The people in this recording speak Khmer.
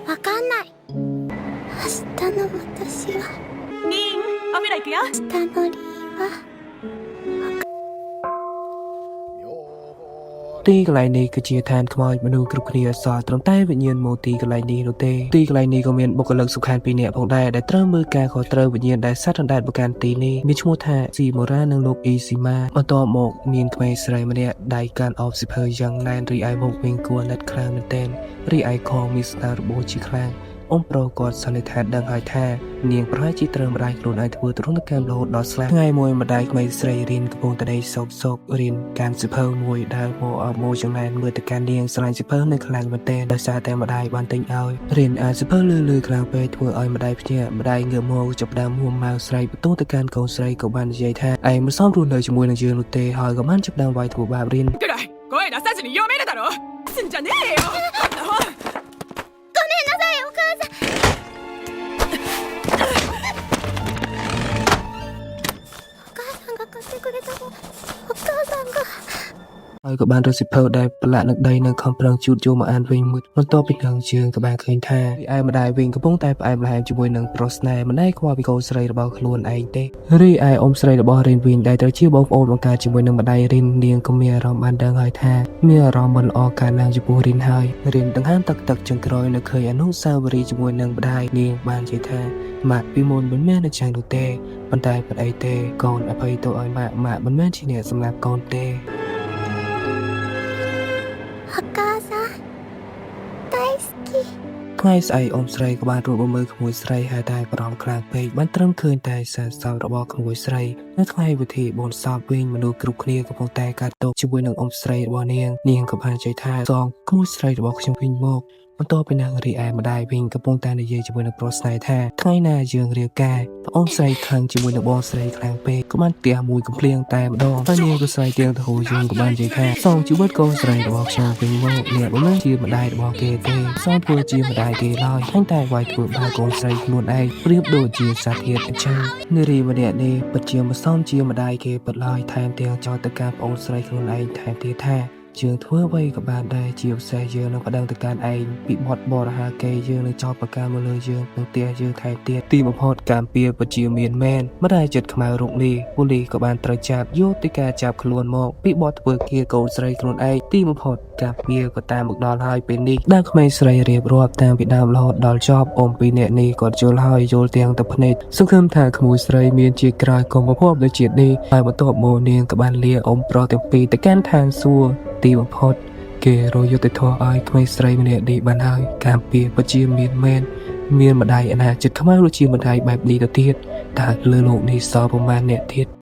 わかんない。明日の私はリン、お風呂行くよ。明日のリンは ទីកន្លែងនេះគឺជាឋានខ្មោចមនុស្សគ្រប់គ្នាសល់ត្រឹមតែវិញ្ញាណមកទីកន្លែងនេះនោះទេទីកន្លែងនេះក៏មានបុគ្គលិកសំខាន់ពីរនាក់ផងដែរដែលត្រូវមើលការខុសត្រូវវិញ្ញាណដែលសត្វអណ្ដែតមកកាន់ទីនេះមានឈ្មោះថាស៊ីម៉ូរ៉ានិងលោកអ៊ីស៊ីម៉ាបន្ទាប់មកមានក្មេងស្រីម្នាក់ដៃកាន់អោបសៀវភៅយ៉ាងណែនរីឯមុខវិញគួរអាណិតខ្លាំងមែនទែនរីឯខងមានស្នារបួសជាខ្លាំងអ៊ំប្រុសគាត់សន្និដ្ឋានដឹងហើយថានាងប្រហែលជាត្រូវម្ដាយខ្លួនឯងធ្វើទរណកម្មរហូតដល់ស្លាប់ថ្ងៃមួយម្ដាយក្មេងស្រីរៀនកំពុងតែដេកសោកសោករៀនកាន់សៀវភៅមួយដើរមកអបមួយចំណែនមើលទៅកាន់នាងស្រឡាញ់សៀវភៅនៅខ្លាំងមែនទែនដោយសារតែម្ដាយបានទិញឲ្យរៀនអានសៀវភៅលឺលឺខ្លាំងពេកធ្វើឲ្យម្ដាយភ្ញាក់ម្ដាយងើបមកចាប់ផ្ដើមមួម៉ៅស្រីបន្ទោទៅកាន់កូនស្រីក៏បាននិយាយថាឯងមិនសមរស់នៅជាមួយនឹងយើងនោះទេហើយក៏បានចាប់ផ្ដើមវាយធ្វើបាបរៀន くらい声出さずに読めるだろ。すんじゃねえよ、こんな本。ごめんなさい、お母さん。お母さんが買ってくれた本。お母さんが ហើយក៏បានរកសៀវភៅដែលប្រឡាក់នឹងដីនៅខំប្រឹងជូតយកមកអានវិញមួយបន្ទាប់ពីនឹងជើងក៏បានឃើញថារីឯម្ដាយវិញកំពុងតែផ្អែមល្ហែមជាមួយនឹងប្រុសស្នេហ៍មិនដែលខ្វល់ពីកូនស្រីរបស់ខ្លួនឯងទេរីឯអ៊ំស្រីរបស់រិនវិញដែលត្រូវជាបងប្អូនបង្កើតជាមួយនឹងម្ដាយរិននាងក៏មានអារម្មណ៍បានដឹងហើយថាមានអារម្មណ៍មិនល្អកើតឡើងចំពោះរិនហើយរិនដង្ហើមទឹកទឹកចុងក្រោយនៅឃើញអនុស្សាវរីយ៍ជាមួយនឹងម្ដាយនាងបាននិយាយថាម៉ាក់ពីមុនមិនមែនអញ្ចឹងនោះទេប៉ុន្តែមិនអីទេកូនអភ័យទោសឲ្យម៉ាក់ម៉ាក់មិនមែនជាអ្នកសម្លាប់កូនទេ お母さん大好き。 ថ្ងៃស្អែកអ៊ំស្រីក៏បានរួចមកមើលក្មួយស្រីហើយតែបារម្ភខ្លាំងពេកបានត្រឹមឃើញតែសាកសពរបស់ក្មួយស្រីនៅថ្ងៃវិធីបុណ្យសពវិញមនុស្សគ្រប់គ្នាកំពុងតែកាត់ទោសជាមួយនឹងអ៊ំស្រីរបស់នាងនាងក៏បាននិយាយថាសងក្មួយស្រីរបស់ខ្ញុំវិញមកបន្ទាប់ពីនឹងរីឯម្ដាយវិញកំពុងតែនិយាយជាមួយនឹងប្រុសស្នេហ៍ថាថ្ងៃណាយើងរៀបការប្អូនស្រីខឹងជាមួយនឹងបងស្រីខ្លាំងពេកក៏បានផ្ទះមួយកំភ្លៀងតែម្ដងហើយនាងក៏ស្រែកទៀងទៅហូរយើងក៏បាននិយាយថាសងជីវិតកូនស្រីរបស់ខ្ញុំវិញមកអ្នកមិនមែនជាម្ដាយរបស់គេទេសងធ្វើជាម្ដាយគេឡើយតែតែវាយធ្វើបាបកូនស្រីខ្លួនឯងប្រៀបដូចជាសាធាតុអញ្ចឹងនារីម្នាក់នេះពិតជាមិនសមជាម្ដាយគេពិតឡើយថែមទាំងចោទទៅកាន់ប្អូនស្រីខ្លួនឯងថែមទៀតថាយើងធ្វើអ្វីក៏បានដែរជាពិសេសយើងនឹងប្តឹងទៅកាន់ឯងពីបទបរិហាកេរយើងនឹងចោទប្រកាន់មកលើយើងនឹងផ្ទះយើងថែមទៀតទីបំផុតកម្ពុជាពិតជាមានមែនម្ដាយចិត្តខ្មៅរូបនេះប៉ូលីសក៏បានត្រូវចាប់យកទៅការចាប់ខ្លួនមកពីបទធ្វើគាកូនស្រីខ្លួនឯងទីបំផុតកម្ពុជាក៏តាមមកដល់ហើយពេលនេះដើមក្មេងស្រីរៀបរាប់តាំងពីដើមរហូតដល់ចប់អ៊ំពីរនាក់នេះគាត់យល់ហើយយល់ទាំងទៅភ្នែកសង្ឃឹមថាក្មួយស្រីមានជាក្រោយកុំប្រភពដូចជាតិនេះហើយបន្ទាប់មកនាងក៏បានលាអ៊ំប្រុសទាំងពីរទៅកាន់ឋានសួគ៌ទីបំផុត គេរកយុត្តិធម៌ឲ្យក្មេងស្រីម្នាក់នេះបានហើយកម្ពុជាពិតជាមានមែនមានម្ដាយអនាចិត្តខ្មៅដូចជាម្ដាយបែបនេះទៅទៀតតើលើលោកនេះសល់ប្រមាណអ្នកទៀត។